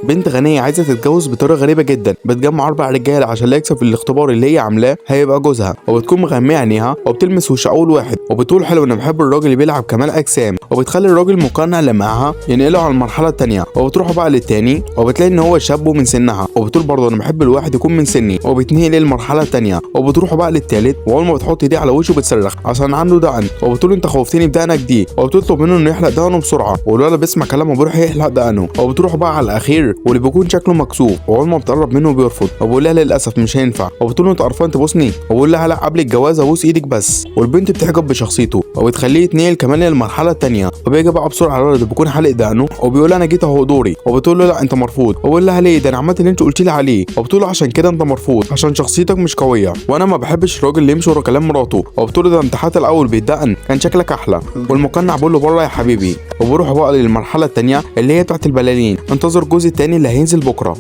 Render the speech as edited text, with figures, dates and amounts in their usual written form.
بنت غنية عايزه تتجوز بطريقة غريبة جدا، بتجمع 4 رجاله عشان لا يكسب في الاختبار اللي هي عاملاه هيبقى جوزها، وبتكون مغميه عينيها وبتلمس وش اول واحد وبتقول حلو انا بحب الراجل اللي بيلعب كمال اجسام، وبتخلي الراجل مقنع اللي معاها ينقله على المرحلة الثانية. وبتروح بقى للتاني وبتلاقي ان هو شاب من سنها، وبتقول برضه انا بحب الواحد يكون من سني، وبتنقل للمرحلة الثانية. وبتروح بقى للتالت، واول ما بتحط ايديه على وشه بتصرخ عشان عنده دقن، وبتقول انت خوفتني بدقنك دي، وبتطلب منه انه يحلق دقنه بسرعة، والولد بيسمع كلامه وبيروح يحلق دقنه. وبتروح بقى على الاخير واللي بيكون شكله مكسوف، واول ما بتقرب منه بيرفض وبيقول لها للاسف مش هينفع، وبتقول له انت قرفان تبوسني، وبيقول لها لا قبل الجواز ابوس ايدك بس. والبنت بتعجب بشخصيته وبتخليه يتنقل كمان للمرحلة الثانية. وبيجي بقى بسرعة الولد اللي بيكون حالق دقنه وبيقول انا جيت اهو دوري، وبتقول له لا انت مرفوض، وبيقول لها ليه ده انا عملت اللي انت قلت لي عليه، وبتقول له عشان كده انت مرفوض عشان شخصيتك مش قوية، وانا ما بحبش الراجل اللي يمشي ورا كلام مراته. وبتقول له ده انت حتى الاول بيدقن كان شكلك احلى. والمقنع بيقول له بره يا حبيبي. وبروح بقى للمرحلة الثانية اللي هي بتاعت البلالين. انتظر الجزء الثاني اللي هينزل بكره.